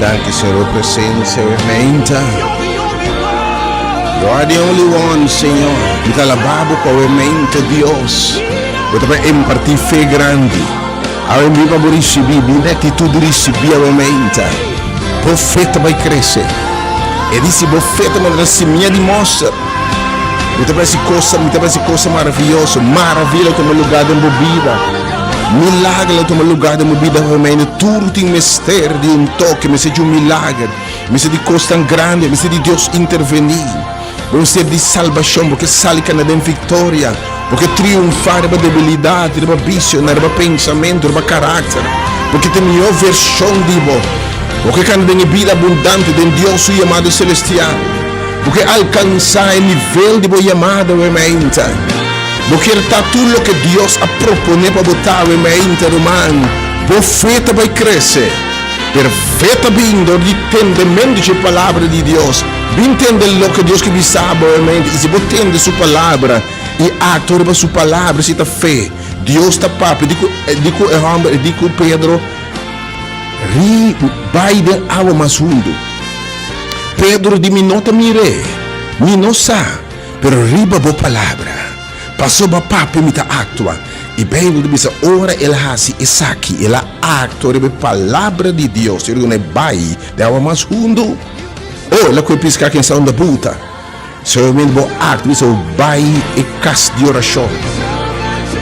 Danki Señor bo presencia awe meinta. You are the only one, Señor. Mi ta alabá bo ku awe meinta, Dios. Bo ta bai impartí fe grandi. Awe mi pa bo risibí, bin actitud di risibí awe meinta. Bo fe ta bai krese. E di si bo fe ta manera simia di mòster. Bo ta bai hasi kosa, mi ta bai hasi kosa maravioso. Maravia lo tuma lugá den bo bida. Milager lo tuma lugá den bo bida awe meinta. Tur tin mester di un toke, mester di un milager, mester di kosnan grandi, mester di Dios intervení. Bo mester di salbashon, bo ke sali kana den viktoria, bo ke triunfá riba debilidat, riba bisionan, riba pensamentu, riba karakter. Bo ke ta e mihó vershon di bo. Bo ke kana den e bida abundante den Dios su yamada selestial. Bo ke alkansá e nivel di bo yamada awe mainta. Bo kier ta tur loke Dios a proponé pa bo ta awe mainta, ruman. Bo fe ta bai krese. Pero fe ta bin dor di tendementu dje Palabra di Dios. Bin tende loke Dios ke bisa bo awe mainta. I si bo tende su Palabra i aktua riba su Palabra, esei ta fe. Dios ta papia di ku di ku e hòmber, di ku Pedro, Ri bai den awa mas hundu. Pedro di mi no ta mir'é, mi no sa, pero riba bo palabra, pasobra papia mi ta aktua. I Beibel ta bisa ora el a hasi esaki, el a aktua riba e palabra di Dios, i duna e bai den awa mas hundu. Oh, el a kohe piská ken sa unda buta. Solamente bo aktua bisa bo bai e kas di orashon,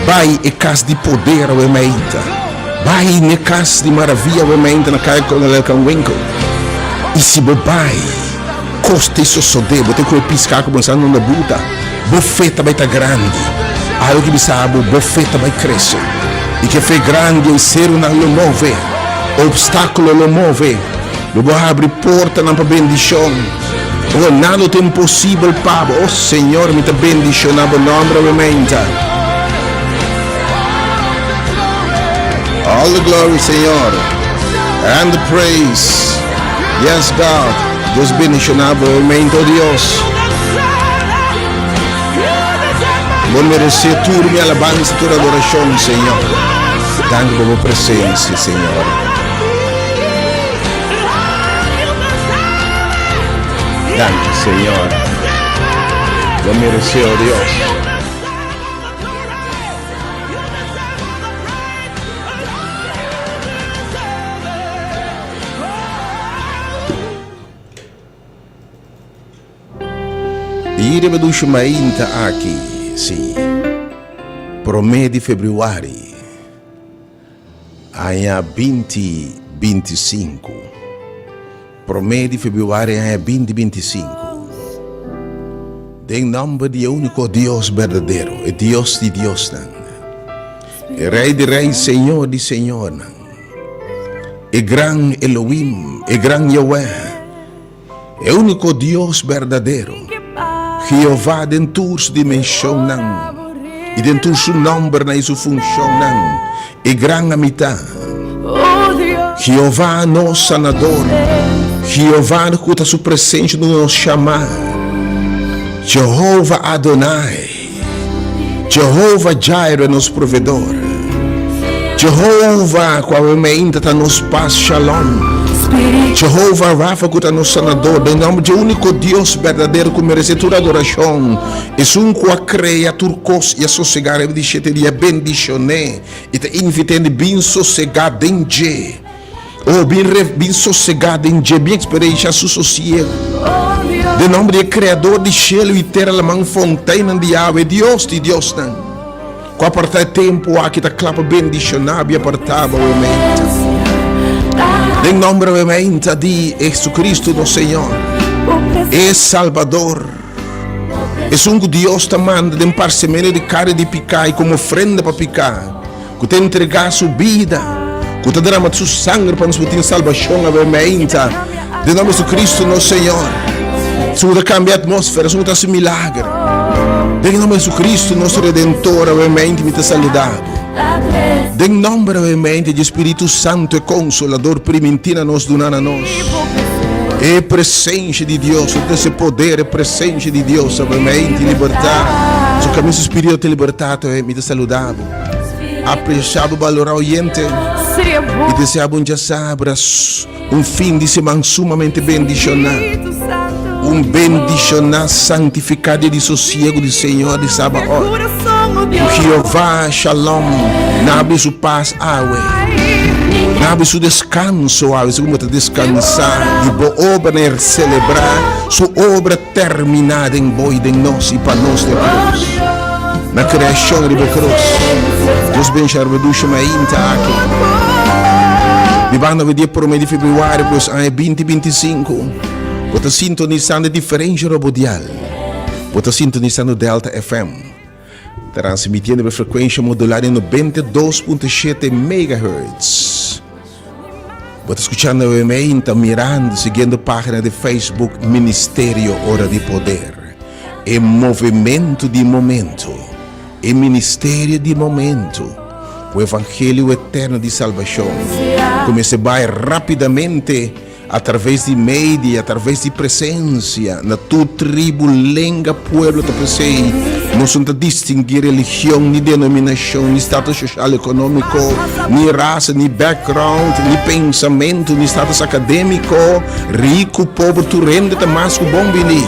bai e kas di poder awe mainta, bai n'e kas di maravia awe mainta na kaya Kolonel Elkan Winkel. I si bo bai, kos ta sosodé, bo ta kohe piská ku bo no sa unda buta, bo fe ta bai ta grandi. Algu ki bisa bo, bo fe ta bai krese. I ku e fe grandi ei serunan lo move, opstákulo lo move, lo bo habri portanan pa bendishon. Oh, nada no ta imposibel pa bo. Oh, Señor, mi ta bendiciona bo nomber awe mainta. All the glory, Señor, and the praise. Yes, God. Dios bendiciona bo awe mainta, oh Dios. Bo merece tur mi alabanza, tur adoracion, Señor. Danki pa bo presencia, Señor. Danki, Señor. Bo merece, oh Dios. I riba dushi mainta aki, si, promé di febrüari. Aña binti 25. Promé di febrüari aña binti 25. Den nòmber di e úniko Dios berdadero, e Dios di diosnan, e Rei di rei, Señor di señornan, e gran Elohim, e gran Yahweh, E úniko Dios berdadero, Jehová den tur su dimenshonnan i den tur su nòmbernan i su funshonnan, e Gran Amitá. Jehová nos Sanador, Jehová ku ta su presensia duna nos shamá, Jehová Adonai, Jehová Jireh nos Provedor, Jehová ku awe meinta ta nos pas Shalom, Jehová Rafa ku ta nos Sanador, den nòmber dje úniko Dios berdadero ku meresé tur adorashon, esun ku a krea tur kos i a sosegá riba di shete dia, bendishon'é i ta invit'é di bin sosegá den dje. Oh, bin re, bin sosegá den dje, bin eksperenshá su sosiegu. Den nòmber di e Kreador di shelu i tera, laman, fonteinnan di awa, e Dios di diosnan, ku apartá e tempu aki ta kla pa bendishoná bo i apartá bo awe meinta. Den nòmber awe meinta di Hesukristu nos Señor, e Salbador, esun ku Dios ta manda den parsementu di karni di piká i komo ofrenda pa piká, Ku ta entregá su bida, ku ta derama su sanger pa nos por tin salbashon awe meinta. Den nòmber di Jesucristo nos Señor. Esun ku ta kambia atmósfera, esun ku ta hasi milager. Den nòmber di Jesucristo nos Redentor awe meinta mi ta saludá bo. Den nòmber awe meinta di Spiritu Santu e Konsolador primintí na nos duna na nos. E presensia di Dios, e trese poder, e presensia di Dios awe meinta i libertat. Su kaminda su spiritu ta libertat awe mi ta saludá bo. Apresiá bo balorá oyente i deseá bo un djasabra, un fin di siman sumamente bendishoná. Un bendishoná santifiká dia di sosiegu di Señor di Sabaot. Ku Jehová Shalom nabi su pas awe. Nabi su deskanso awe, segun bo ta deskansá di bo obra na selebrá su obra terminá den bo i den nos i pa nos na krus. Na kreashon riba e krus. Dios bensha riba dushi mainta aki. Bibando awe dia promé di febrüari pues aña 2025. Bo ta sintonisando e diferensha robodial. Bo ta sintonisando Delta FM. Transmitiendo riba frekuensha modulá di 92.7 megahertz. Bo ta skuchando awe meinta, mirando, siguiendo página di Facebook Ministerio Ora di Poder. E movementu di momento, e ministerio di momento, ku evangelio eterno di salbashon ku mester bai rápidamente Atraves di media, atraves di presencia, na tur tribu, lenga, pueblo ta p'esey nos no ta distingui religion, ni denominacion, ni status social economico, ni rasa, ni background, ni pensamento, ni status academico, rico, pober, tur hende ta mas cu bon bini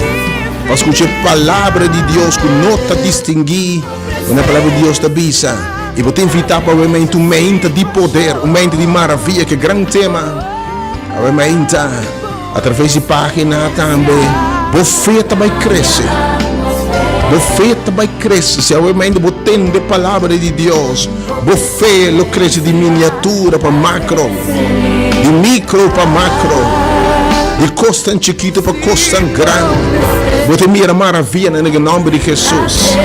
pa scucha e palabra di Dios cu no ta distingui. Unda e palabra di Dios ta bisa, y bo ta invita pa wema un meinta di poder, un meinta di maravilla, ke gran tema. Awe mainta, atraves di página tambe, bo fe ta bai krese. Bo fe ta bai krese. Si awe mainta bo tende palabra di Dios, bo fe lo krese di miniatura pa makro, di mikro pa makro, di kosnan chikitu pa kosnan grandi. Bo ta mira maravianan den e nòmber di Hesus.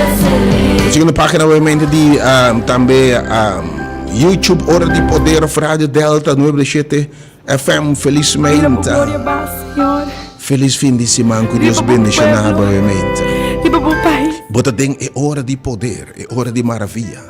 Sigui na página awe mainta di tambe. YouTube Ora di Poder of Radio Delta 97 FM Feliz meinta. Feliz fin di siman ku Dios bendiciona bo e meinta. Bo ta den e ora di poder, e ora di maravia.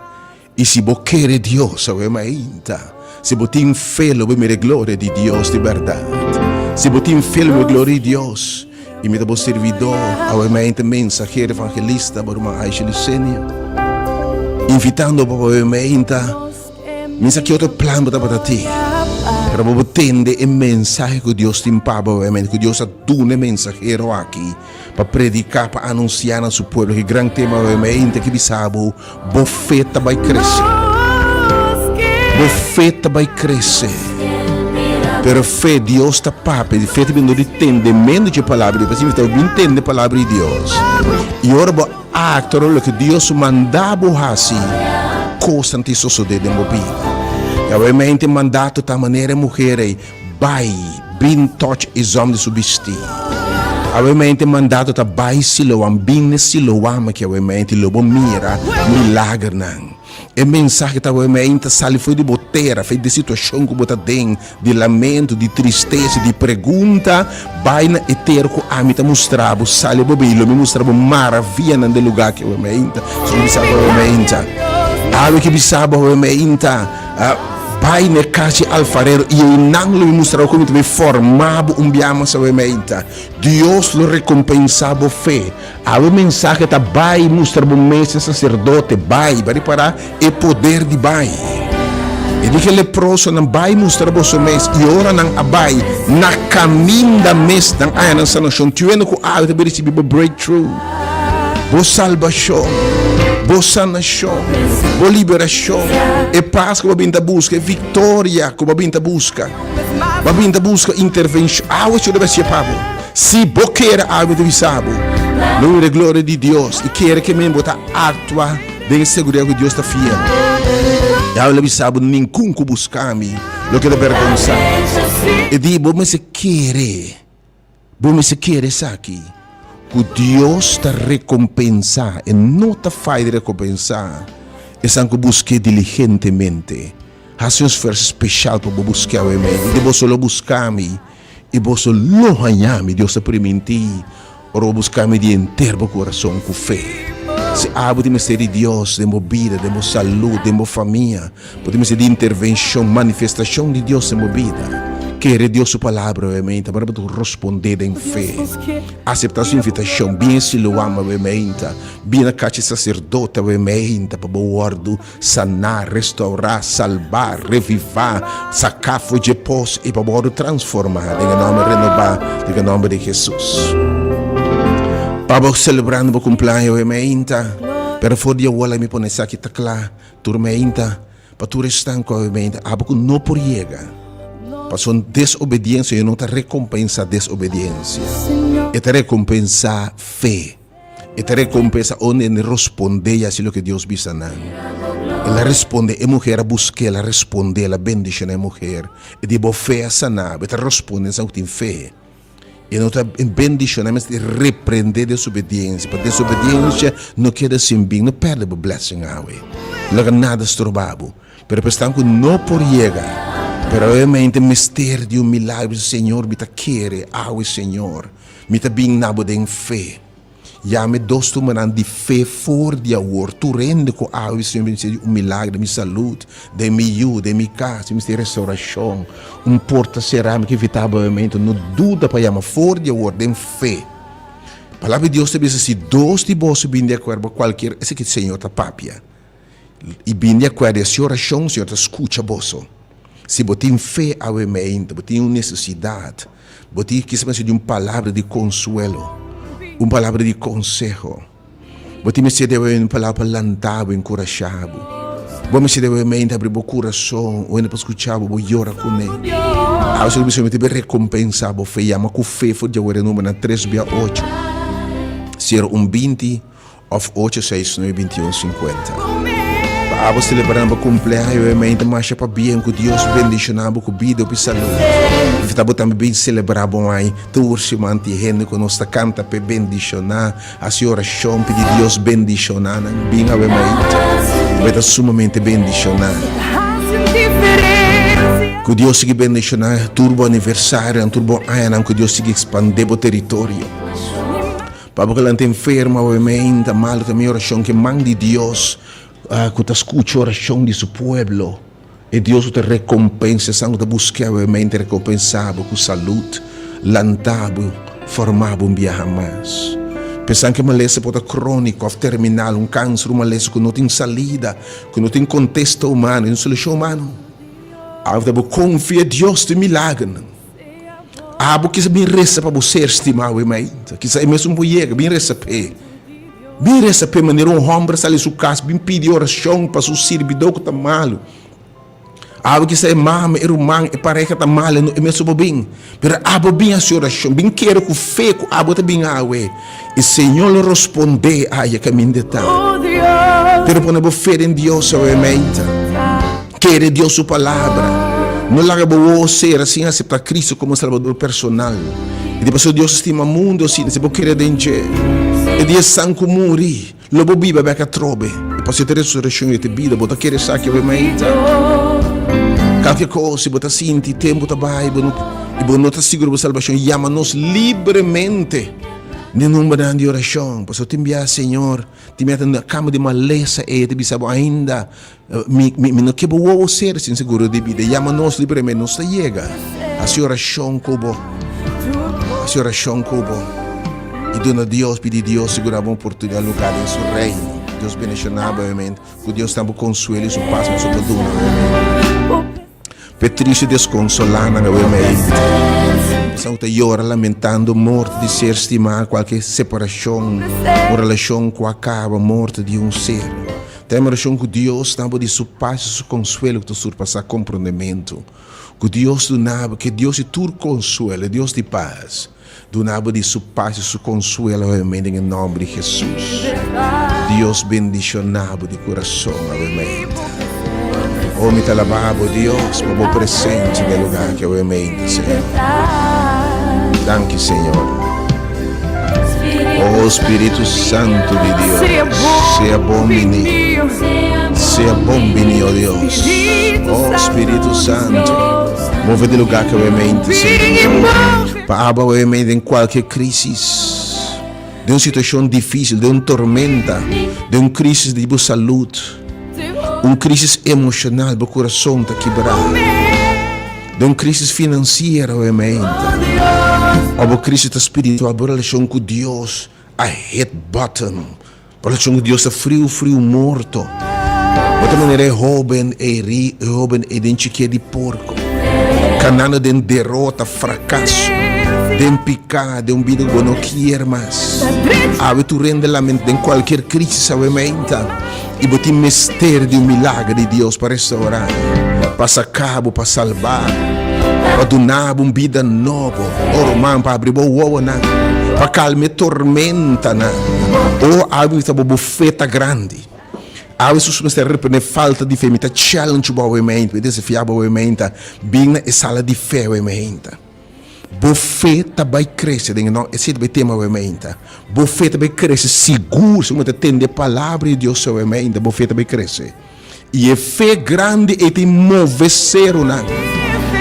I si bo kere Dios awe meinta, si bo tin fe lo bo mira e gloria di Dios di berdad. Si bo tin fe lo mira e gloria di Dios. I mi ta bo servidó, awe mainta mensahero evangelista, bo ruman Aisha Lucenia, invitando bo pa awe mainta. Mi sa ki otro plan bo tabata tin, pero bo por tende e mensahe ku Dios tin pa bo awe mainta, ku Dios a duna e mensahero aki pa prediká, pa anunsiá na su pueblo. Ki gran tema awe mainta ki bisa bo, bo fe ta bai krese. Bo fe ta bai krese. Pero fe, Dios ta papia, di fe ta bini dor di tendemento dje palabra di Dios. Pasobra bo bin tende palabra di Dios i ora bo aktua rond loke Dios manda bo hasi, kosnan tin sosodé den bo bida. I awe e mandato ta manera e muher ei, Bai, bin touch e zòm di su bistí. Awe mente mandato ta bai Siloam, bin n'e Siloam aki awe mente lo bo mira milagernan. E mensahe ta awe mente sali for di bo tera, for di situashon ku bo ta den, di lamento, di tristesa, di pregunta, bai na e tera ku ami ta mustra bo, sali bo bin, lo mi mustra bo maravianan den lugá aki awe mente. So mi bisa bo awe mente, awe ki bisa bo awe mente. Bai na e kas di alfarero i einan lo mi mustra bo kon mi ta bai forma bo un bia mas awe meinta. Dios lo rekompensá bo fe. Awe mensahe ta bai mustra bo mes na saserdote. Bai, bo a ripará e poder di bai. E di ku e leprosonan, Bai mustra boso mes. I ora nan a bai, na kaminda mes nan a haña nan sanashon. Tuendo ku awe ta bai risibí bo breakthrough. Bo salbashon, bo sanashon, bo liberashon, e pas ku bo bin ta buska, e viktoria ku bo bin ta buska. Bo bin ta buska intervenshon. Awe Señor ta bai hasié pa bo. Si bo kere awe mi ta bisa bo, lo mira e gloria di Dios i kere ke men bo ta aktua den e seguridad ku Dios ta fiel. I awe lo bisa bo, Ningun ku buska mi lo keda bergonsá. E di bo mester kere. Bo mester kere esaki, ku Dios ta rekompensá, e no ta fai di rekompensá esnan ku busk'é diligentemente. Hasi un esfuerso speshal pa bo busk'é awe mei, i di boso lo buska mi, i boso lo haña mi, Dios ta primintí, ora bo buska mi di henter bo kurason ku fe. Si abo tin mester di Dios den bo bida, den bo salú, den bo famia, bo tin mester di intervenshon, manifestashon di Dios den bo bida. Kere Dios su palabra awe meinta, ora bo ta rospondé den fe. Aseptá su invitashon, bin e Siloam awe meinta, bin na kachi saserdote awe meinta pa bo wòrdu saná, restourá, salbá, revivá, saká for dje pos i pa bo wòrdu transformá den e nòmber renobá den e nòmber di Hesus. Pa bo selebrando bo kumpleaño awe meinta, pero for di awor laga mi pone esaki ta kla tur meinta. Pa tur esnan ku obviamente abo ku no por yega, pasobra desobediensia Dios no ta rekompensá desobediensia, e ta rekompensá fe, e ta rekompensá ora hende rospondé i hasi loke Dios bisa nan. El a respondé, e muher a busk'é, el a respondé, el a bendishoná e muher, e di bo fe a saná bo, e ta rospondé esnan ku tin fe. E no ta bendiciona mester reprende desobediencia pa desobediencia no keda sin bin no perde bo blessing awe no laga nada stroba bo pero pa esnan cu no por yega pero obviamente mester di un milagro bisa Señor mi ta kere awe Señor mi ta bin na bo den fe. Yama e dos tumanan di fe for di awor. Tur hende ku awe Señor mi mester di un milagro den mi salud, den mi yu, den mi kas, mi mester restaurashon, un porta será mi ke evitá bawamentu. No duda pa yama for di awor den fe. Palabra di Dios ta bisa si dos di boso bini di akuerdo pa kualkier esaki Señor ta papia i bini di akuerdo i hasi orashon Señor ta skucha boso. Si bo tin fe awe meinta, bo tin un nesesidat, bo tin kisa mester di un palabra di konsuelo, un palabra di konseho, bo tin mester di awe un palabra pa lanta bo, enkurashá bo, bo mester di awe meinta abri bo kurason, un hende pa skucha bo, bo yora kuné. Awe si bo bisa mi ta bin rekompensá bo fe, yama ku fe for di awe numbernan tres bia ocho, sero un 20. Of ocho seis nuebe 21 50. Pa abo selebrá bo kumpleaño e mente masha pabien ku Dios bendishoná bo ku bida hopi salú. Invitá bo tambe bin selebrá bo aña tur siman tin hende ku nos ta kanta p'e bendishoná, hasi orashon pidi Dios bendishoná nan. Bin awe mainta bo ta sumamente bendishoná. Ku Dios sigui bendishoná tur bo aniversarionan, tur bo añanan, ku Dios sigui ekspandé bo teritorio. Pa bo ku ta enfermo awe meinta malu ta mi orashon ku e man di Dios ku ta skucha orashon di su pueblo e Dios ku ta rekompensa esnan ku ta busk'é awe meinta rekompensa bo ku salud lanta bo forma bo un biaha mas pa esnan ku e malesa por ta kroniko òf terminal un kanser un malesa ku no tin salida ku no tin kontesta humano un solushon humano awe ta bo konfia Dios tin milagernan. Abo kisa bin resa pa bo ser stimá awe mainta. Kisa e mesun por yega, bin resa p'e. Bin resa p'e manera un hòmber sali su kas bin pidi orashon pa su sirbidó ku ta malu. Abo kisa e mama, e ruman, e pareha ta malu, e mesun por bin. Pero abo bin hasi orashon, bin kere ku fe ku abo ta bin awe. I Señor lo rospondé aya kaminda e ta. Pero pone bo fe den Dios awe mainta. Kere Dios su palabra. No laga bo wowo sera sin aseptá Cristo komo Salbador personal. I di pasobra Dios a stima mundu asina, si bo kere den dje, e dia san ku muri, lo bo biba bek atrobe. I pasobra e ta resureshon i e ta bida, bo ta kere esaki awe mainta? Kalke kos, si bo ta sinti tempu ta bai bo no i bo no ta sigur bo salbashon, yama nos libremente den numbernan di orashon. Pasobra tin bia, Señor, tin bia ta na kama di malesa ei, e ta bisa bo ainda, Mi, mi, mi no ke bo wowo ser sin seguro di bida. Yama nos libremente, nos ta yega. Hasi orashon ku bo. Hasi orashon ku bo. I duna Dios, pidi Dios sigurá bo oportunidat lugá den su reino. Dios bendishoná bo, amen. Ku Dios ta bo konsuelo i su pas boso por duna, amen. P'e tristu deskonsolá nan awe mei. Esnan ku ta yora lamentando morto di ser stimá, kualke separashon, un relashon ku a kaba, morto di un ser. Ta e orashon ku Dios dabo di su pas i su konsuelo ku ta surpasá komprondementu. Ku Dios duna bo, ku e Dios di tur konsuelo, e Dios di pas, Duna bo di su pas i su konsuelo awe den e nòmber di Hesus. Dios bendishoná bo di kurason awe meinta. O mi ta alabá bo Dios pa bo presensia den e lugá aki awe meinta Señor. Danki Señor. O Spiritu Santu di Dios, sea bon bini. Sea bon bini, o Dios. O Spiritu Santu, move di lugá aki awe meinta Señor. Pa abo awe mei den kualke krisis, den un situashon difisil, den un tormenta, den un krisis di bo salud, un krisis emoshonal, bo kurason ta kibrá. Den un crisis financiero awe mainta. Of bo crisis ta spiritual, bo relacion cu Dios a hit bottom. Bo relacion cu Dios ta friu friu morto. Bo ta manera e hoben ei ri, e hoben ei den chikie di porco. Canando den derota, fracaso, den pica, den un bida cu bo no kier mas. Awe tur hende lamenta den cualkier crisis awe mainta. I bo tin mester di un milager di Dios pa restaurá, pa saká bo, pa salbá, pa duna bo un bida nobo. O ruman, pa abri bo wowonan, pa kalma e tormentanan. O awe mi ta bo, bo fe ta grandi. Awe Hesus mester reprende falta di fe. Mi ta challenge bo awe meinta, mi ta desafiá bo awe meinta, bin na e sala di fe awe meinta. Bo fe ta bai krese den e nòmber, esei ta bai tema awe mainta. Bo fe ta bai krese sigur segun bo ta tende e palabra di Dios awe mainta, bo fe ta bai krese. I e fe grandi ei ta move serunan.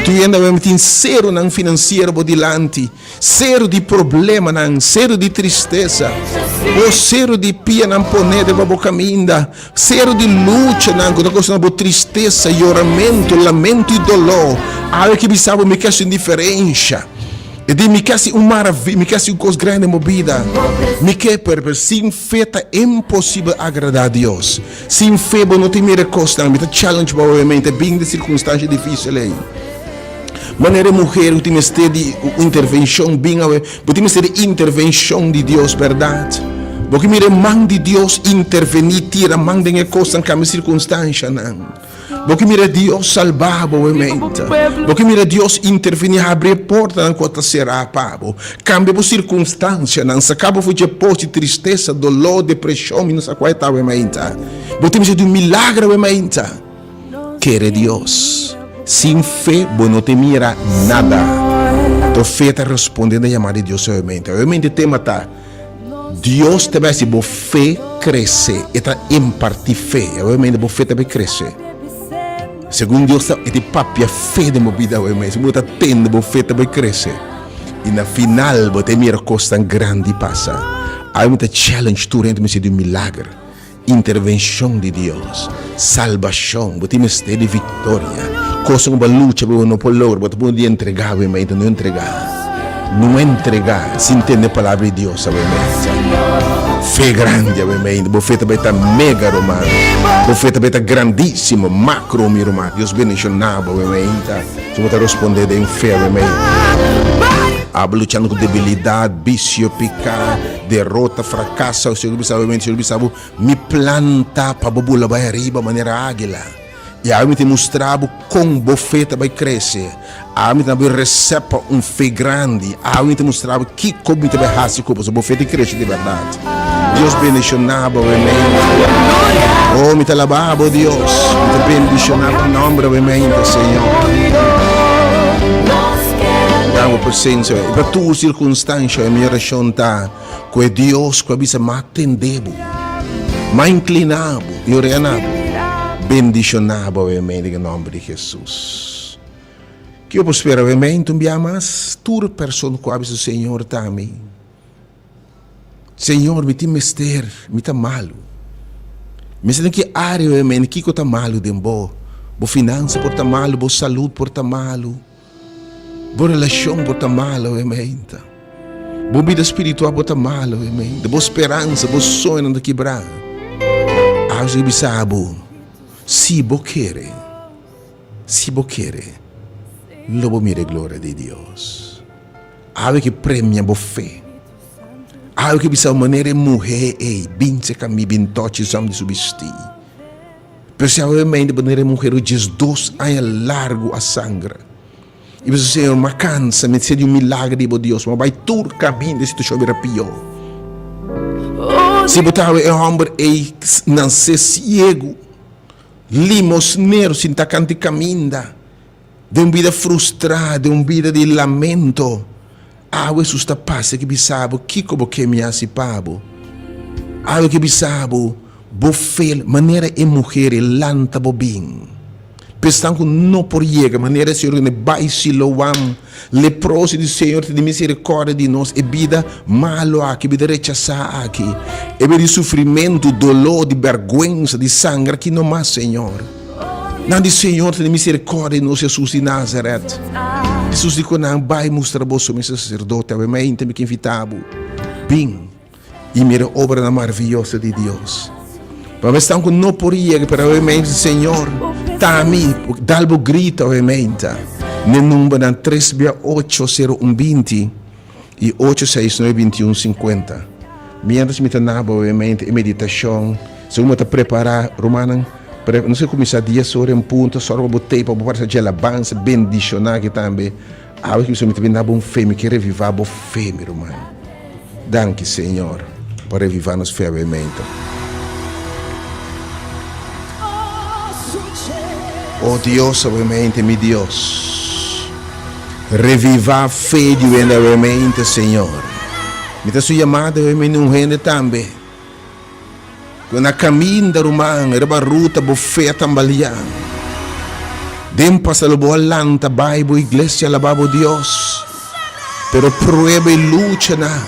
Tur hende awe tin serunan finansiero bo dilanti, seru di problemanan, seru di tristesa, o seru di pianan poné riba bo kaminda. Seru di luchanan ku ta kousa bo tristesa, yoramentu, lamentu i doló. Awe ki bisa bo mi ke hasi un diferensha. E di mi ke hasi un maravi, mi ke hasi un kos grandi den bo bida. Mi ke, pero pero sin fe ta imposibel agradá Dios. Sin fe bo no tin mira e kosnan. Mi ta challenge bo awe mente bin den sirkunstansha difisil ei. Manera e muher ku tin mester di un intervenshon bin awe, bo tin mester di intervenshon di Dios, bèrdat? Bo ke mira e man di Dios intervení, tira man den e kosnan, kambia sirkunstanshanan. Bo ke mira Dios salba bo awe-mente. Bo ke mira Dios intervení, habri e portanan ku a ta será pa bo, kambia bo sirkunstanshanan, saka bo for dje pos di tristesa, doló, depreshon, mi no sa kua e ta awe-mente. Bo tin mester di un milager awe-mente. Kere Dios. Sin fe bo no te mira nada. To fe ta responde na yamada di Dios obviamente. Obviamente tema ta Dios ta bai hasi bo fe krese. E ta imparti fe. Obviamente bo fe ta bai krese. Segun Dios ta e ta papia fe den bo bida obviamente. Segun bo ta tende bo fe ta bai krese. I na final bo ta mira kosnan grandi pasa. Awe mi ta challenge tur hende mester di un milager. Intervencion di Dios, salbacion, bo tin mester di victoria, cosa cu bo a lucha pero bo no por logra, bo ta pone di entrega awe mei, no entrega, no entrega sin tende palabra di Dios awe mei, fe grandi awe mei, bo fe ta bay ta mega ruman, bo fe ta bay ta grandisimo, macro mi ruman, Dios bendiciona bo awe mei, si bo ta responde den fe awe mei, abo luchando cu debilidad, vicio, pica. Derota, fracasa, Señor bisa bo, Señor bisa bo, mi plan ta pa bo bula bai ariba manera águila. I awe mi ta mustra bo kon bo fe ta bai krese. Awe mi ta duna bo e resèpt pa un fe grandi. Awe mi ta mustra bo kiko mi ta bai hasi ku bo, so bo fe ta krese di bèrdat. Dios bendishoná bo awe meinta. Oh, mi ta alabá bo, Dios. Mi ta bendishoná bo nòmber awe meinta, Señor. Dan bo presencia i pa tur circunstancia mi oracion ta cu e Dios cu a bisa m'a atende bo, m'a inclina bo i orea na bo, bendiciona bo awe mei den e nomber di Jesus. Kico bo spera awe mei? Un bia mas tur persona cu a bisa Señor ta mi. Señor, mi tin mester, mi ta malu. Mi sa den ki área bo mende kiko ta malu den bo. Bo finansa por ta malu, bo salud por ta malu, bo relashon por ta malu meinta. Bo bida spiritual por ta malu meinta. Bo speransa, bo soñonan ta kibrá. Awe mi bisa bo, si bo kere, si bo kere, lo bo mira e gloria di Dios. Awe ki premia bo fe. Awe ki bisa manera e muhé ei bin seka mi bin tochi zòm di su bistí. Pero si awe mente manera e muhé ku 12 aña largu a sangra. I bisa Señor m'a kansa mi desea di un milagro di bo Dios. M'a bai tur kaminda e situashon a bira pió. Si bo ta awe e hòmber ei nansé siegu, limosnero sinta kanti kaminda. Den un bida frustrá, den un bida di lamento, awe Hesus ta pasa ke bisa bo, Kiko bo ke mi hasi pa bo? Awe ke bisa bo, Bo fe, manera e muher e lanta bo bin. P'esnan ku no por yega, manera e Señor kende bai Siloam, leproso di Señor tene misericordia di nos, e bida malo aki, e bida rechasá aki, e bida di sufrimentu, doló, di bèrgwensa, di sangra, aki no mas, Señor. Nan di, Señor, tene misericordia di nos, Jesus di Nazaret. Jesus di ku nan, Bai mustra boso mes na sacerdote. Awe mainta mi ke invita bo, bin i mira obranan maraviyoso di Dios. Pa esnan ku no por yega, pero awe mainta, Señor, ta mi, dal bo grito awe mainta. Ne numbernan tres bia ocho sero un binti i ocho seis nuebe binti un sinkuenta. Mientras mi ta na bo awe mainta e meditashon, segun bo ta prepará, rumannan, pre, nos ke kuminsá dies ora en punto, sòrg pa bo tei pa bo por hasi dje alabansa bendishoná aki tambe. Awe ki mi ta bin na bo un fe, mi ke revivá bo fe, mi ruman. Danki, Señor, pa revivá nos fe awe mainta. O Dios, awe mainta, mi Dios, revivá fe di wende awe mainta, Señor. Mi ta su yamada awe mainta un hende tambe. Ku na kaminda, ruman, riba ruta bo fe a tambaliá. Den pasa lo bo a lanta bai bo iglesia alabá bo Dios. Pero prueba i luchanan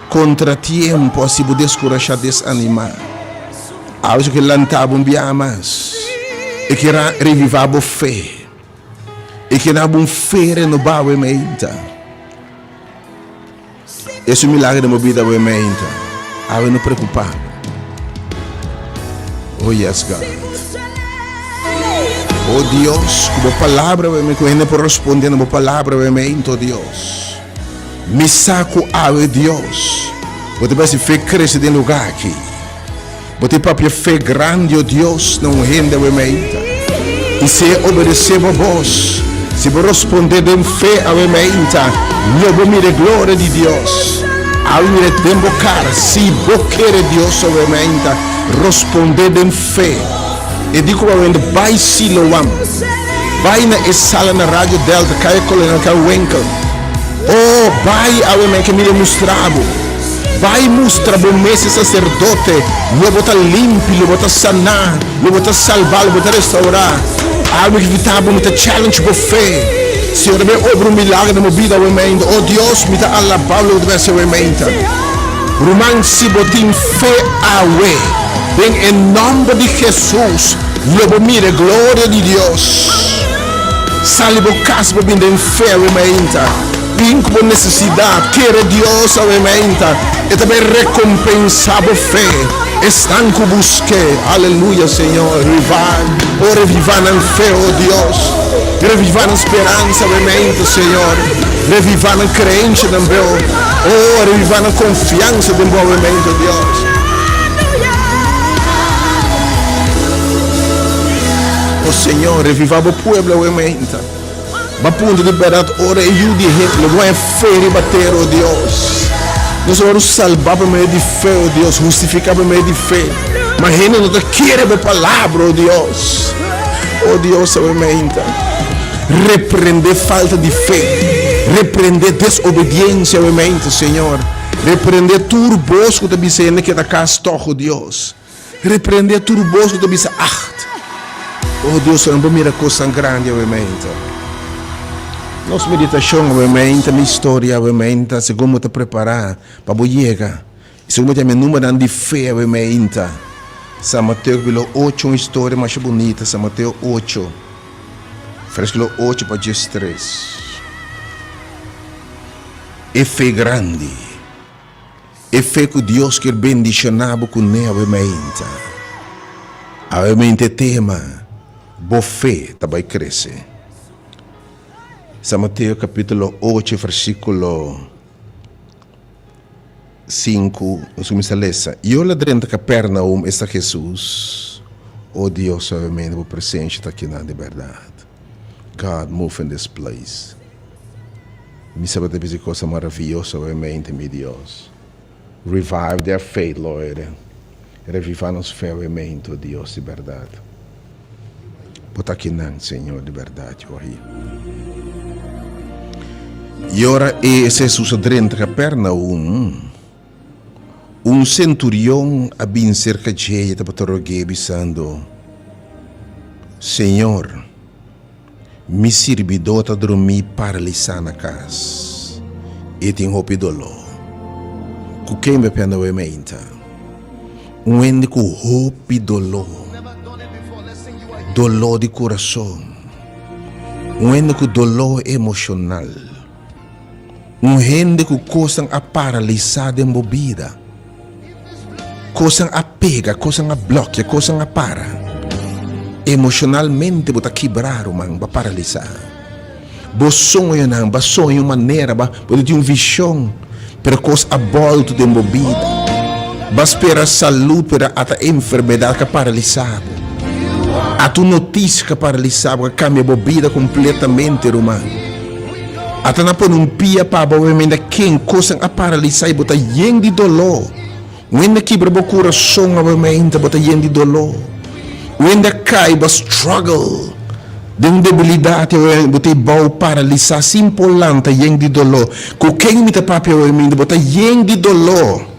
kontratiempo hasi bo deskurashá, desanimá. Awe su ke lanta bo un biaha mas. E ke revivá bo fe. E ke dá bo un fe renobá awe meinta. Es un milagro den bo bida awe meinta. Awe no preocupa bo. Oh yes God. Oh Dios, ku bo palabra awe cu hende por responde na bo palabra awe meinta, oh Dios. Mi sa ku awe Dios, bo ta basi fe crece den lugar aki. Bo ta papia fe grandi, o Dios, na un hende awe meinta. I si e obedesé bo bos, si bo rospondé den fe awe meinta, lo bo mira e gloria di Dios. Awe mira e den bo kara. Si bo kere Dios awe meinta, rospondé den fe. E di ku bo awe bai Siloam. Bai na e sala na Radio Delta, Kaya Kolonel, Kaya Winkel. O, bai awe meinta, mi lo mustra bo. Bai mustra bo mes e saserdote, lo bo ta limpi, lo bo ta saná, lo bo ta salbá, lo bo ta restaurá. Awe mi ta bo, mi ta challenge bo fe. Señor ta bay obra un milagro den bo bida awe mainta. Oh Dios, mi ta alabá bo loke ta bay hasi awe mainta. Ruman, si bo tin fe awe, den e nomber di Jesus, lo bo mira e gloria di Dios. Sali bo kas bo bin den fe awe mainta. Bin ku bo nesesidat, kere Dios awe mainta, E ta bai rekompensá bo fe. Esnan ku busk'é, aleluya, Señor, revivá, oh, revivá nan fe, oh Dios. Revivá nan speransa awe mainta, Señor. Revivá nan kreensia den Bo. Oh, revivá nan konfiansa den Bo awe mainta, Dios. Oh Señor, revivá Bo pueblo awe mainta. Bo a puntra di bèrdat ora e yu di hende lo bo haña fe riba tera, o Dios. Nos a wòrdu salbá pa medio di fe, o Dios, hustifiká pa medio di fe. Ma hende no ta kere bo palabra, o Dios. O Dios, awe meinta, reprendé falta di fe, reprendé desobediensia awe meinta, Señor. Reprendé tur bos ku ta bisa hende keda kas tòg, o Dios. Reprende tur bos ku ta bisa acht. Oh Dios, nan por mira kosnan grandi awe meinta. Nos meditashon awe meinta, mi historia awe meinta, segun bo ta prepará pa bo yega, i segun bo ta yama e numbernan di fe awe meinta. San Mateo kapítulo ocho, un historia masha bunita, San Mateo ocho, versíkulo ocho pa diestres. E fe grandi. E fe ku Dios kier bendishoná bo kuné awe mainta. Awe mainta e tema, Bo fe ta bai krese. San Mateo kapítulo ocho versíkulo sinku, nos kuminsá lesa, I ora drenta Kapernaum, esta Hesus, O Dios, awe mainta bo presensia ta akinan di bèrdat. God move in this place. Mi sa bo ta bisa cosa maravilloso awemente, mi Dios. Revive their faith, Lord. Reviva nos fe awemente, oh Dios di berdad. Bo ta akinan, Señor, di berdad, yo ahi. I ora e Jesus a drenta Capernaum, un centurion a bin cerca dje i tabata rog'é, bisando, Señor, Mi sirbidó ta drumí paralisá na kas. E tin hopi doló. Ku ken bo a pende awe meinta? Un hende ku hopi doló. doló di kurason, un hende ku doló emoshonal, un hende ku kosnan a paralisá den bo bida, kosnan a pega, kosnan a blòkia, kosnan a para. Emoshonalmente bo ta kibrá, ruman, bo a paralisá. Bo soñonan, bo a soña un manera, bo ta tin un vishon, pero kos a bòltu den bo bida. Bo a spera salú, pero ata enfermedat ka paralisá bo. Ata un notisia ka paralisá bo, ka kambia bo bida kompletamente, ruman. Ata nan pone un pia pa bo, obviamente ken kosnan a paralisá i bo ta yen di doló. Un hende a kibra bo kurason obviamente bo ta yen di doló. Un hende a kai bo a struggle den un debilidat i obviamente bo ta e bou paralisá sin por lanta yen di doló. Ku ken mi ta papia obviamente bo ta yen di doló.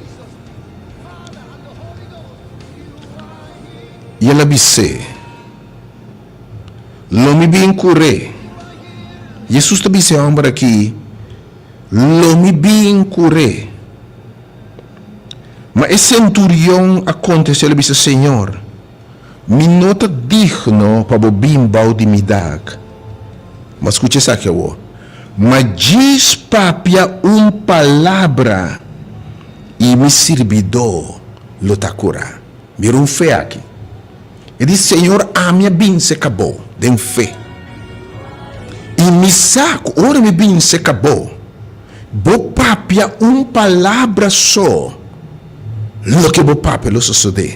I el a bis'é, Lo mi bin kur'é. Jesus ta bisa e hòmber aki, Lo mi bin kur'é. Ma e senturion a kontest'é, el a bisa, Señor, mi no ta digno pa bo bin bou di mi dak. Ma skucha esaki awor, Ma djis papia un palabra i mi sirbidó lo ta kurá. Mira un fe aki. E di, Señor, ami a bin serka bo den fe. I mi sa ku ora mi bin serka bo, Bo papia un palabra so, loke bo papia lo sosodé.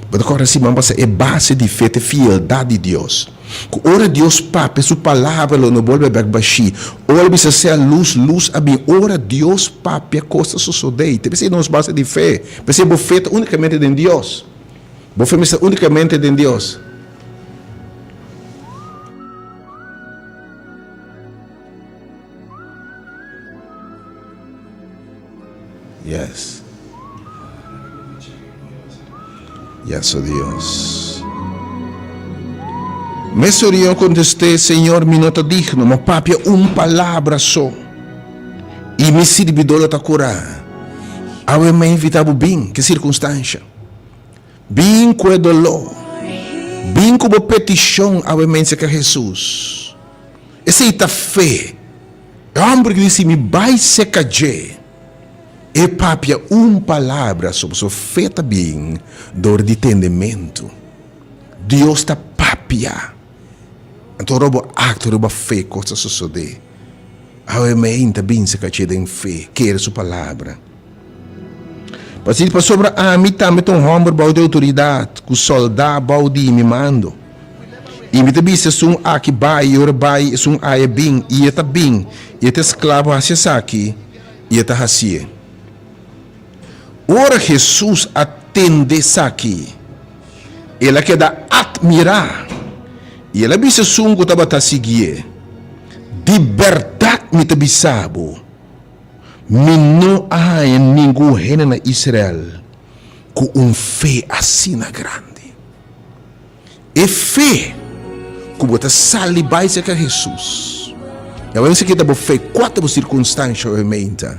Bo ta kòrda siman pasa e base di fe ta e fieldat di Dios. Ku ora Dios papia su palabra lo no bolbe bèk bashí. Ora el bisa sea lus, lus a bin. Ora Dios papia kos ta sosodé. I ta p'esei nos base di fe. P'esei bo fe ta únikamente den Dios. Bo fe mester únikamente den Dios. Yes. Yes, oh Dios. Mesorion contesté, Señor, mi no ta digno, ma papia un palabra so, i mi sirbidó lo ta curá. Awe mi a invitá bo bin, ke circunstancia? Bin cu e doló. Bin cu bo peticion awe mense ka Jesus. Esei ta fe. E homber ki di si mi bai seca dje, e papia un palabra so pasobra fe ta bin dor di tendementu. Dios ta papia. Anto ora bo actua riba fe cos ta sosode. Awe mei ta bin seca dje den fe, kere su palabra. Pasobra pasobra ami tambe ta un hòmber bou di outoridat, ku sòldá bou di mi mando. I mi ta bisa esun aki bai, i ora bai, esun aya bin, i e ta bin, i e ta esklabo hasi esaki, i e ta hasié. Ora Hesus a tende esaki, el a keda atmirá, i el a bisa esun ku tabata siguié, Di bèrdat mi ta bisa bo, Mi no a haña ningun hende na Israel ku un fe asina grandi. E fe ku bo ta sali bai serka Hesus. I awor esaki ta bo fe, kua ta bo sirkunstansha awe meinta?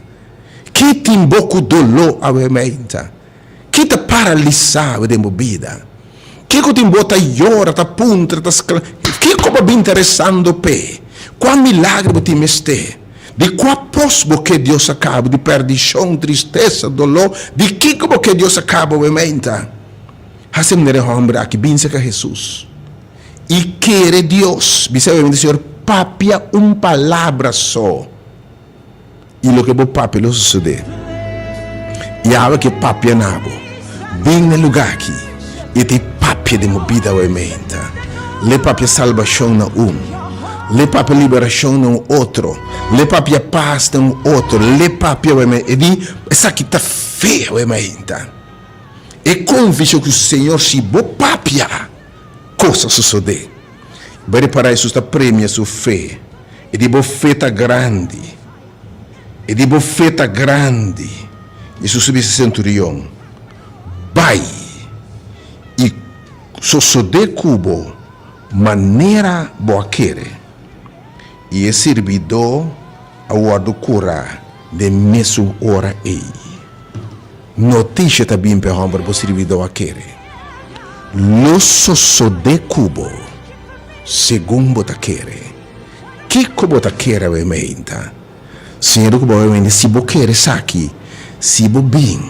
Ki tin bo ku doló awe meinta? Ki ta paralisá bo den bo bida? Kiko tin bo ta yora, ta puntra, ta skla? Kiko bo bin ta resando p'e? Kua milagro bo tin mester? Di kua pos bo ke Dios a kaba? Di perdishon, tristesa, doló? Di kiko bo ke Dios a kaba bo meinta? Hasi manera e hòmber aki bin serka Hesus i kere Dios. Bisa obviamente, Señor, papia un palabra so. I loke bo papia lo sosodé. Yahweh ke papia na bo. Bin na e lugá aki i ta e papia den bo bida awe meinta. L'e papia salbashon na un. L'e papia liberashon na un otro. L'e papia pas na un otro. L'e papia awe meinta. E di, esaki ta fe awe meinta. E konvishon ku Señor si bo papia, kos ta sosodé. Bo ripará Hesus ta premia su fe. E di bo fe ta grandi. E di bo fe ta grandi. Hesus a bisa e senturion, Bai i sosodé ku bo manera bo a kere. I e sirbidó a wòrdu kurá den mesun ora ei. Notisha ta bin p'e hòmber bo sirbidó a kere. Lo sosodé ku bo. segun bo ta kere. Kiko bo ta kere awe meinta? Señor ku bo awe meinta, si bo kere esaki, si bo bin,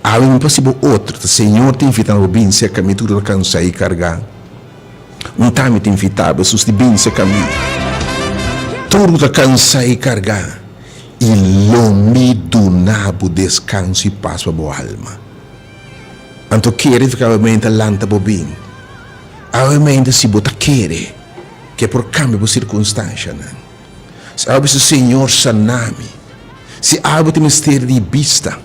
awe mi pa si bo otro, ta Señor ta invitando bo bin serka mi tur ta kansa i kargá. Un ta mi ta invitá bo, Hesus di bin serka mi tur ku ta kansa i kargá, i lo mi duna bo deskanso i pas pa bo alma. Anto kere fi ku awe meinta lanta bo bin. Awe meinta si bo ta kere ke por kambia bo sirkunstanshanan. Si awe bisa Señor sana mi. Si awe bo tin mester di bista.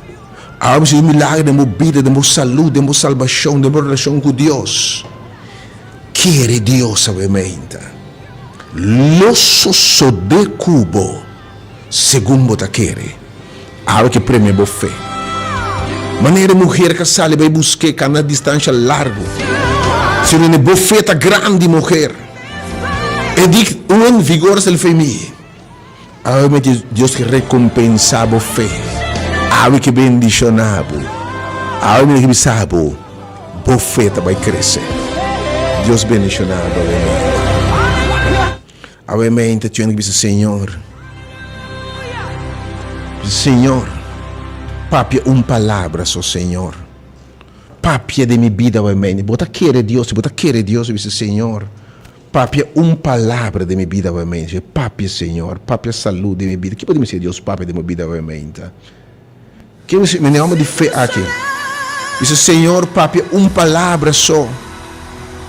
Awe bo mester di un milagro den bo bida, den bo salud, den bo salbashon, den bo relashon ku Dios. Kere Dios awe meinta. Lo sosode ku bo segun bo ta kere. Awe ke premia bo fe. Manera e muher ka sali bai busk'é kana distansha largu. Si rene bo fe ta grandi muher. E di un vigor sali fe mi. Awe mete Dios ke rekompensá bo fe. Awe ke bendishoná bo. Awe mete ke bisa bo, bo fe ta bai krese. Dios bendishoná bo awe mete. Awe mente tjende bisa Señor. Señor, papia un palabra so Señor. Papia den mi bida awe mente. Bo ta kere Dios, bo ta kere Dios bisa Señor. Papia un palabra den mi bida awe mente. Papia Señor, papia salud den mi bida. Ki bo ta mester Dios papia den bo bida awe mente? Ken si mi homber di fe aki? Bisa, Señor, papia un palabra so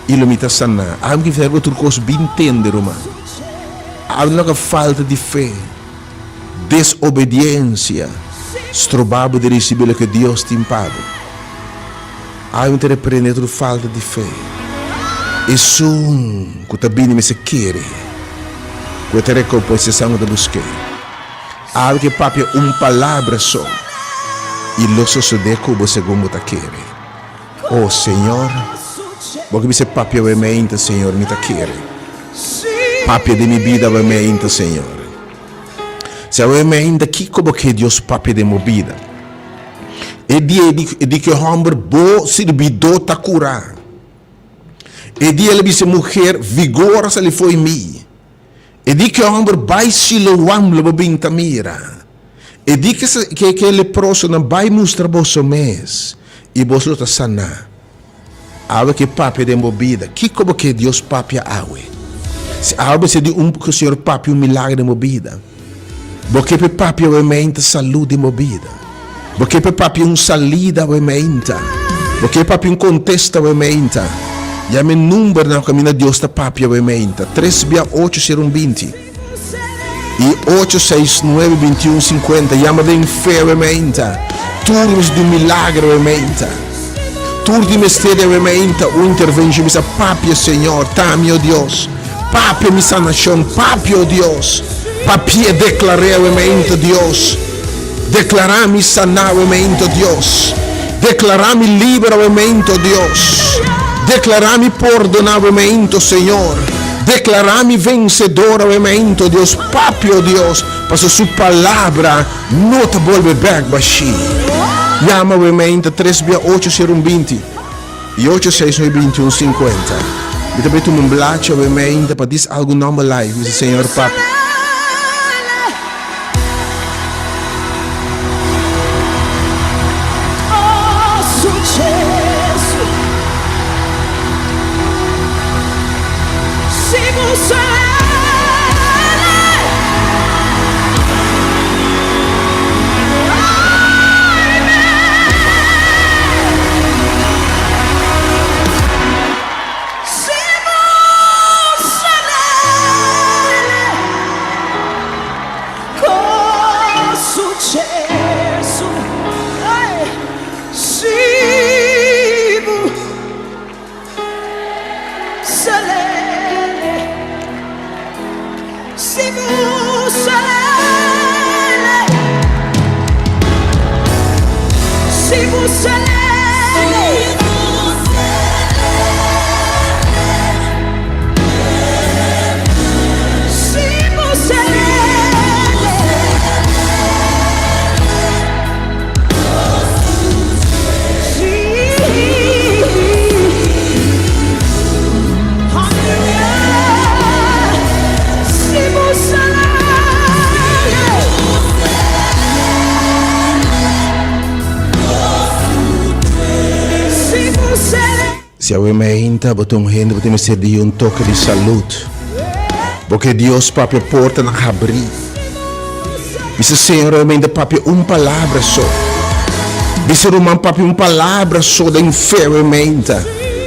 i lo mi ta saná. Ami ki verbo tur kos bin tende, ruman. Ami no ka falta di fe, desobediensia, stroba bo di risibi loke Dios tin pa bo. Ami ta reprende tur falta di fe. Esun ku ta bini mester kere ku e ta rekompensa esan ku ta busk'é. Awe ke papia un palabra so, i lo sosodé ku bo segun bo ta kere. O Señor, bo ke bisa papia awe meinta, Señor, mi ta kere. Papia den mi bida awe meinta, Señor. Si awe meinta, kiko bo ke Dios papia den bo bida? E dia e di ku e hòmber, Bo sirbidó ta kurá. E dia el a bisa e muher, Vigor a sali fo'i mi. E di ke homber bai Siloam lo bo bin ta mira. E di ke ke e leprosonan bai mustra boso mes i boso lo ta saná. Awe ke papia den bo bida. Kiko bo ke Dios papia awe? Si awe bo mester di un ku Señor papia un milagro den bo bida. Bo ke p'e papia awe meinta salud den bo bida. Bo ke p'e papia un salida awe meinta. Bo ke papia un kontesta awe meinta. Yama e numbernan ku kaminda Dios ta papia awe meinta, tres bia ocho sero un 20 i ocho seis nuebe 21 50. Yama den fe awe meinta. Tur mester di un milagro awe meinta. Tur di mester di awe meinta un intervenshon. Bisa papia Señor, ta mi, o Dios. Papia mi sanashon, papia, o Dios. Papia deklar'é awe meinta, Dios. Deklará mi saná awe meinta, Dios. Deklará mi liber awe meinta, Dios. Deklará mi pordoná awe meinta, Señor. Deklará mi vensedor awe meinta, Dios. Papia, o Dios, pasobra su palabra no ta bolbe bèk bashí. Yama awe meinta tres bia ocho sero un 20. I ocho seis nuebe 21 50. Mi ta bai tuma un blachi awe meinta pa dis algun nomber live, mi si Señor Papi. Si awe meinta bo ta un hende bo tin mester di un toke di salud, bo ke Dios papia portanan habrí. Bisa Señor awe meinta papia un palabra so. Bisa ruman papia un palabra so den fe awe meinta.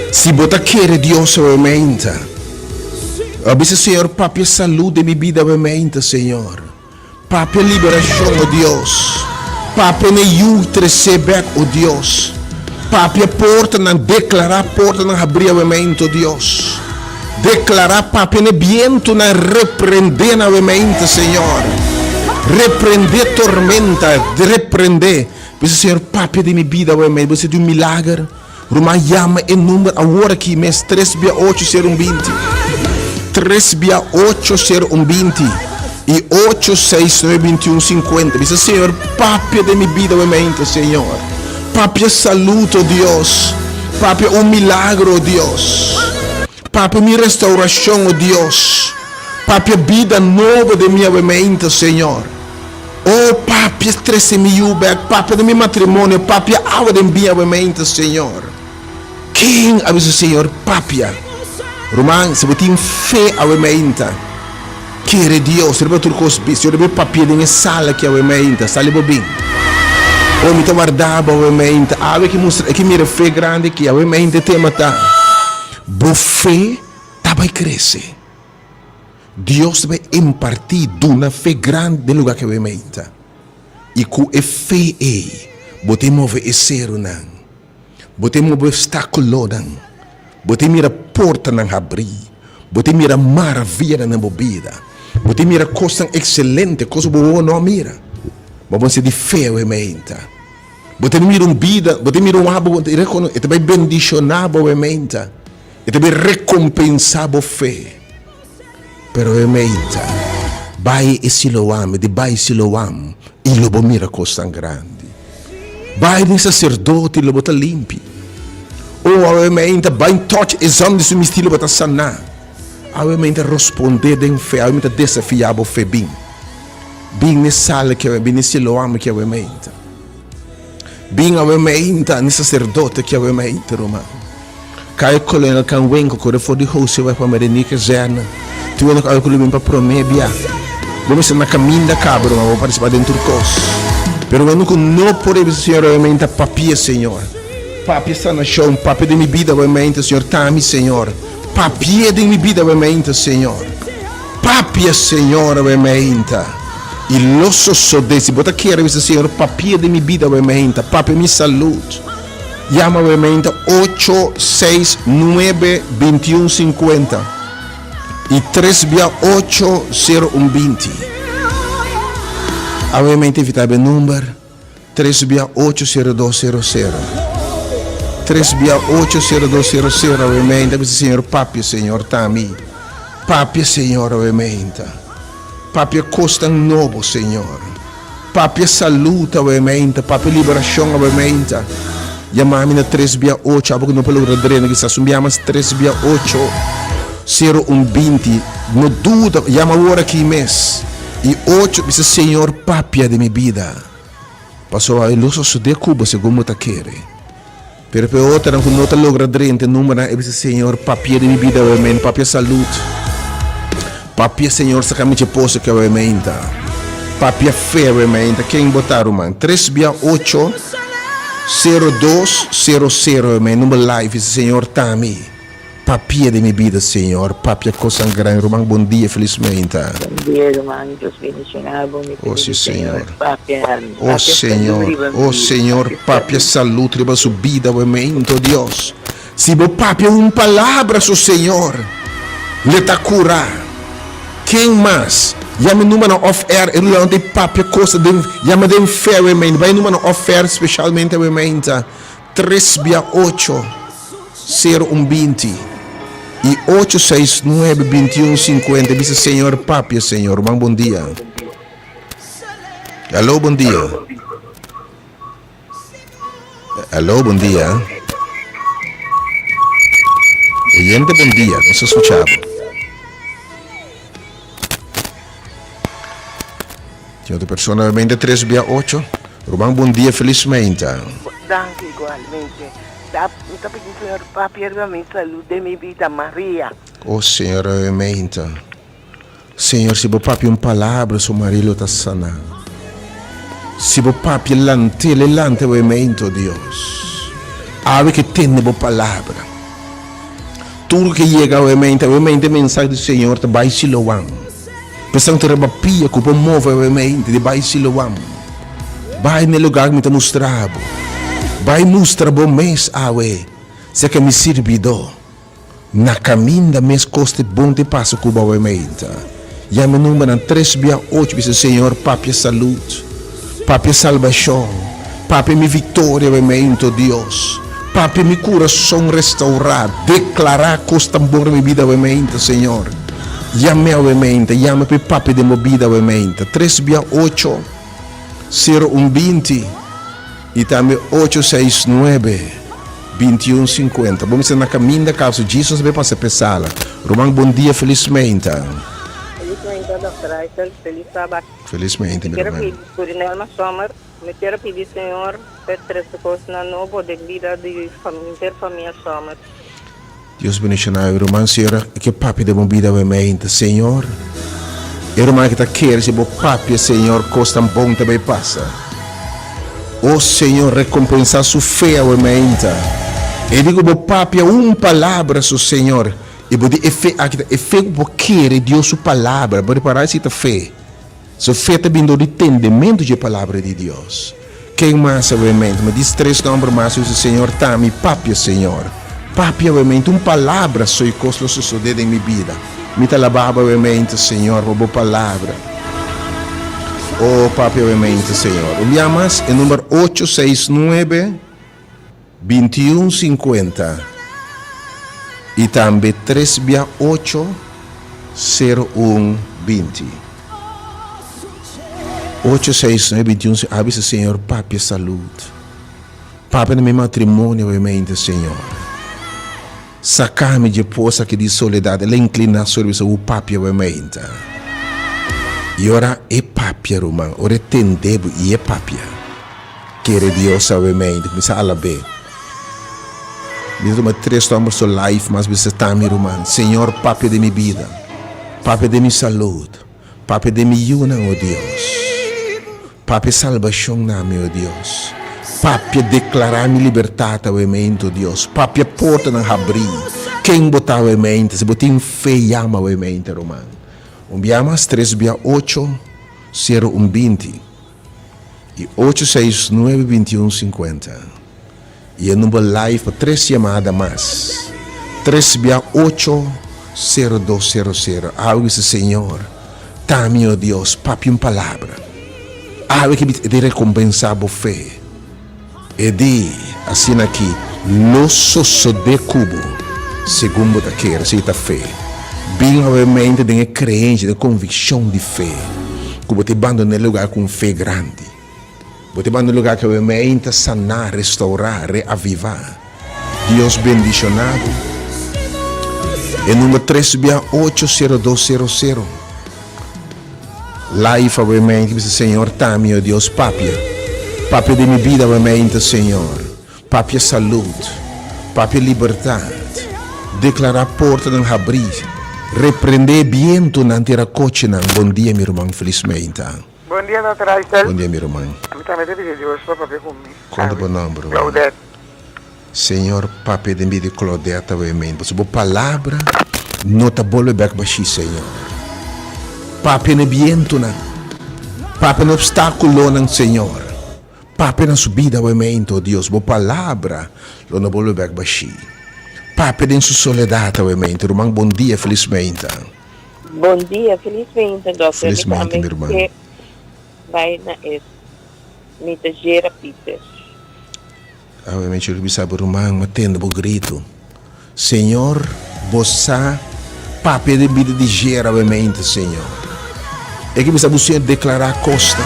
Si bo ta kere Dios awe meinta. Bisa Señor papia salud den mi bida awe meinta Señor. Papia liberashon, o Dios. Papia n'e yu tresé bèk, o Dios. Papia portanan, deklará portanan habrí awemente, o Dios. Deklará, papia n'e bientunan, reprendé nan awemente, Señor. Reprendé tormenta, reprendé. Bisa, Señor, papia den mi bida awemente. Bo sinti un milager? Ruman yama e number awor aki mes tres bia ocho sero un binti tres bia ocho sero un binti i ocho seis nuebe binti un sinkuenta bisa Señor papia den mi bida awe mainta Señor papia salud oh Dios papia un milagro oh Dios papia mi restauracion oh Dios papia bida nobo den mi awe mainta Señor. Oh papia trece mi yu bek, papia den mi matrimonio, papia awa den biña bo mente, Señor. Ken a bisa Señor papia? Ruman, si bo tin fe awe meinta, kere Dios riba tur cos bis. Señor debe papia den e sala aki awe meinta, sali bo bin. Oh, mi ta warda bo awe meinta. Awe ki mustra, ki mira fe grandi aki, awe meinta e tema ta, Bo fe ta bay crece. Dios ta bai impartí, duna fe grandi den lugá ku e meinta. I ku e fe ei, bo ta move e serunan, bo ta move obstákulonan, bo ta mira portanan habrí, bo ta mira maravianan den bo bida, bo ta mira kosnan ekselente, kos ku bo wowo no a mira. Bo a ser di fe awe meinta. Bo ta mira un bida, bo ta mira un wak bo ta rekonosé, e ta bai bendishoná bo awe meinta. E ta bin recompensá bo fe. Pero e meinta, Bai e Siloam, e di bai Siloam, i lo bo mira kosnan grandi. Bai den saserdote, i lo bo ta limpi. O, awe meinta, bai touch e zòm di su mistí, lo bo ta saná. Awe meinta, rospondé den fe, awe meinta, desafiá bo fe, bin. Bin n'e sala ki awe, bin n'e Siloam ki awe meinta. Bin awe meinta, n'e saserdote ki awe meinta, ruman. Kai Kolonel Kan Wenko kore for di Hoseweg pa Merenie Kazerne. Tin wende ku awe ku lo bin pa prome bia. Bo mester na kaminda kaba ruman bo partisipá den tur kos. Pero wende ku no por e bisa Señor awe meinta papia Señor. Papia sanashon, papia den mi bida awe meinta Señor ta mi Señor. Papia den mi bida awe meinta Señor. Papia Señor awe meinta. I lo sosodé si bo ta kere bisa Señor papia den mi bida awe meinta, papia mi salud. Yama wemente ocho seis nuebe bintiun sinkuenta i tres bia ocho sero un binti. Awemente invita be number tres bia ocho sero dos sero sero. Tres bia ocho sero dos sero sero awemente bisa Señor papia Señor ta mi papia Señor awemente papia kosnan nobo Señor. Papia salud awe meinta, papia liberacion awe meinta. Yama mi na tres bia ocho, abo ku no por logra drenta kisas un bia mas tres bia ocho, sero un binti. No duda, yama awor aki mes. I ocho bisa Señor papia den mi bida. Pasobra e lo sosode ku bo segun bo ta kere. Pero pa e otronan ku no ta logra drenta e numbernan e bisa Señor papia den mi bida awe meinta, papia salud. Papia Señor saka mi dje poso ki awe meinta. Papia fe awe meinta. Ken bo ta ruman? Tres bia ocho sero dos sero sero awe meinta number live bisa Señor ta mi. Papia den mi bida Señor, papia cosnan gran ruman bon dia feliz meinta. Bon dia ruman Dios bendiciona bo mi Oh si pidi Señor Señor. papia Oh papia salud Señor, riba mi oh bida Señor papia papia salud. salud riba su bida awe meinto Dios. Si bo papia un palabra su Señor le ta cura. Ken mas? Yama e numbernan off air e rulan ta papia cosa den yama den fe awe meinta bai e numbernan off air specialmente awe meinta tres bia ocho. Sero un 20 i ocho seis nuebe 21 50 bisa Señor papia Señor ruman bon dia Aló bon dia Aló bon dia Oyente bon dia nos ta scucha bo Tin otro persona 23 bia ocho ruman bon dia feliz meinta. Danki igualmente. Ta mi ta pidi Señor papia riba mi salud den mi bida Maria. Oh Señor obviamente. Señor si bo papia un palabra su Maria lo ta sana. Si bo papia lante le lante obviamente oh Dios. Awe ke tende bo palabra. Tur ke yega obviamente obviamente mensahe di Señor ta bai Siloam. Pesan ta riba pia ku por move obviamente di bai Siloam. Bai na e lugar ku mi ta mustra bo. Bai mustra bo mes awe serka mi sirbidó. Na kaminda mes kos te bon te pasa ku bo awe meinta. Yama e numbernan tres bia ocho bisa Señor papia salud, papia salbashon, papia mi viktoria awe meinta o Dios. Papia mi kurason restaurá, deklará kos tan bon riba mi bida awe meinta Señor. Yam'é awe meinta, yama pa e papia den bo bida awe meinta. Tres bia ocho. Sero un 20 i tambe ocho seis nuebe 21 50. Bo mester na kaminda kaso Jesus a be pasa p'e sala. Ruman bon dia felis meinta. Felis meinta Dòkter Eisel, felis sabat. Felis meinta mi mi kier a ruman. pidi Surinelma Sommer, mi kier a pidi Señor p'e trese kosnan nobo den bida di henter famia Sommer. Dios bendiciona e ruman Señor e ke papia den bo bida awe meinta Señor e ruman ke ta kere si bo papia Señor kos tan bon ta bay pasa o Señor recompensa su fe awe meinta e di ku bo papia un palabra so Señor y bo di e fe aki ta e fe ku bo kere Dios su palabra bo ripara si ta fe. Su fe ta bin dor di tendementu dje Palabra di Dios. Ken mas awemente? Mi dis tres nomber mas usa, Señor, ta mi papia, Señor. Papia awemente, un palabra so i kos lo sosodé den mi bida. Mi ta alabá Bo awemente, Señor, pa Bo Palabra. O, papia awemente, Señor. Un bia mas, e number ocho seis nuebe, 21 50 i tambe tres bia ocho sero un 20. Ocho seis nuebe 21 a bisa Señor papia salud papia na mi matrimonio obviamente Señor sacami dje pos aki di soledad el a inclina sobre bisa wu papia obviamente i ora e papia ruman ora e tende bo i e papia. Kere Dios awe mei, mi sa alab'é. Mi ta tuma tres nomber so life mas bisa ta mi ruman. Señor papia den mi bida, papia den mi salud, papia den mi yunan, o Dios. Papia salbashon na mi, o Dios. Papia deklará mi libertat awe meinta, o Dios. Papia portanan habrí. Ken bo ta awe meinta? Si bo tin fe yama awe meinta, ruman. Un bia mas, tres bia ocho, sero un 20. I ocho seis nuebe 21 50 i e number live pa tres yamada mas tres bia ocho sero dos sero sero awe bisa Señor ta mi o Dios papia un palabra awe ke e di rekompensa bo fe e di asina ki lo sosode ku bo segun bo ta kere esei ta fe bin awe mente den e kreensia den e konvikshon di fe ku bo ta bandona e lugar ku un fe grandi bo ta bandona e lugar ku awe mente ta sana restourá reavivá Dios bendishoná bo e number tres bia ocho sero dos sero sero. Life awe mente bisa Señor ta mi o Dios papia papia den mi bida awe mente Señor papia salud papia libertad declara portanan habri reprende e bientonan tira cochenan bon dia mi ruman felis mente. Bon dia Doctor Aysel. Bon dia mi ruman. Mi tambe ta pidi Dios pa papia cu mi. Con ta bo nomber ruman? Claudette. Señor papia den bida di Claudette awe men pasobra bo palabra no ta bolbe bek bashi Señor. Papia na e bientonan, papia na obstaculonan Señor, papia na su bida awe men oh Dios bo palabra lo no bolbe bek bashi. Papia den su soledad awe men ruman bon dia felis meinta. Bon dia felis meinta Doctor Felis meinta mi ruman. Mi tambe ke bai na e mi ta Jera Pieters. Awe mi churu bisa bo ruman, mi a tende bo gritu. Señor, bo sa papia den bida di Jera awe mente, Señor. E ke bisa bo Señor deklará kosta,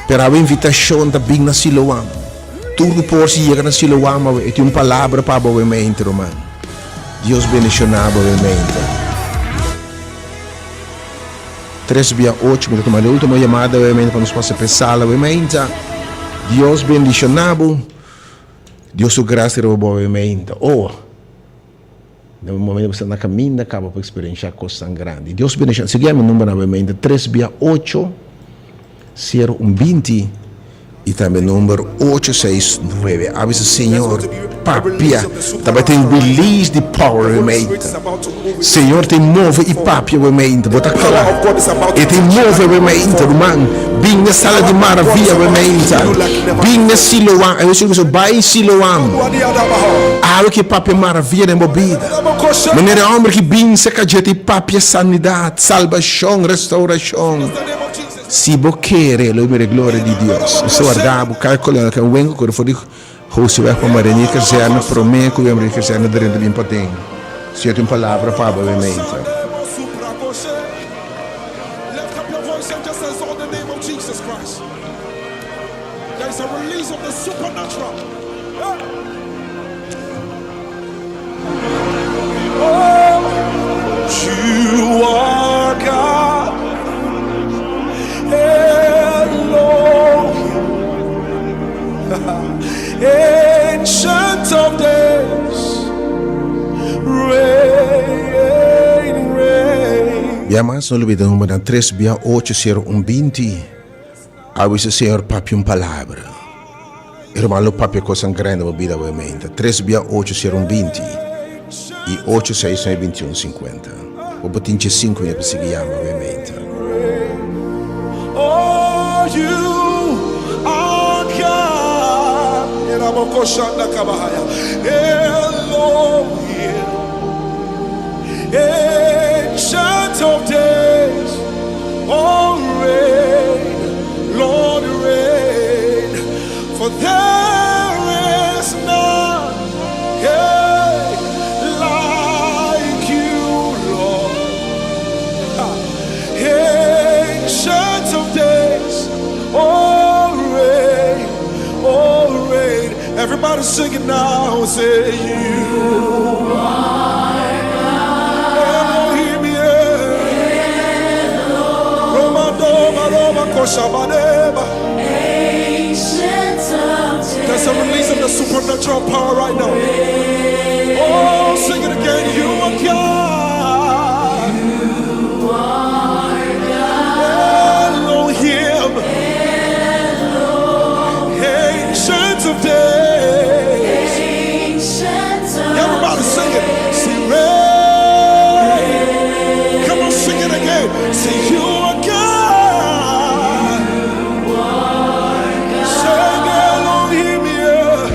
pero awe invitashon ta bin na Siloam. Tur ku por si yega na Siloam awe, e tin un palabra pa bo awe mente, ruman. Dios bendishoná bo awe mente. Tres bia ocho, mi ta tuma e ultimo yamada awe mente pa nos pasa p'e sala awe mente. Dios bendishoná bo. Dios su gracia riba bo meinta. Oh, na un momento bo sta na caminda caba pa experiencia cosnan grandi. Dios bendicion. Sigui mi number na meinta 3 bia 8 0 1 20 y tambe number 8 6 9. A bisa Señor papia. Tabatin release di power meinta. Señor ta move y papia bo mente. Bo ta cla. E ta move bo mente, ruman. Bin na sala di maravilla bo mente. Bin na Siloam. Awe Señor bisa, bai Siloam. Awe ke papia maravilla den bo bida. Manera e homber ki bin cerca dje ta papia sanidad, salbacion, restauracion. Si bo kere, lo mira e gloria di Dios. Nos ta warda bo calcula, wengo cu for di Josué pa Maria Kazerne promé ku Maria Kazerne drenta bin paden. Si yo tin palabra pa bo mente. Lift up your voice and just exalt the name of Jesus Christ. There is a release of the supernatural. Yeah. Oh, you are God. Elohim. Ancient of days. Reign, reign. Bia mas no lubida number nan 3 bia 8 0 1 20. Awisa Señor papia un palabra. E ruman lo papia cosnan grandi bo bida bo mente. 3 bia 8 0 1 20 y 8 6 9 21 50. Bo por tin 5 minuut pa sigui yama bo mente. Oh, you are God. Erabokoshanda kabahaya. Elohim. Ancient of days. Oh, reign, Lord, reign. For there is none, hey, like you, Lord. Ancient of days, oh reign, oh reign. Everybody sing it now. Say you are Elohim, yeah. Roma doma Roma koshabadeba. There's a release of the supernatural power right now. Oh, sing it again. You are God. Elohim. Ancient of days. Everybody sing it. Say, reign. Come on, sing it again. Say, you are God. Say, Elohim, yeah.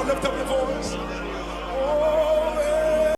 on, lift up your voice.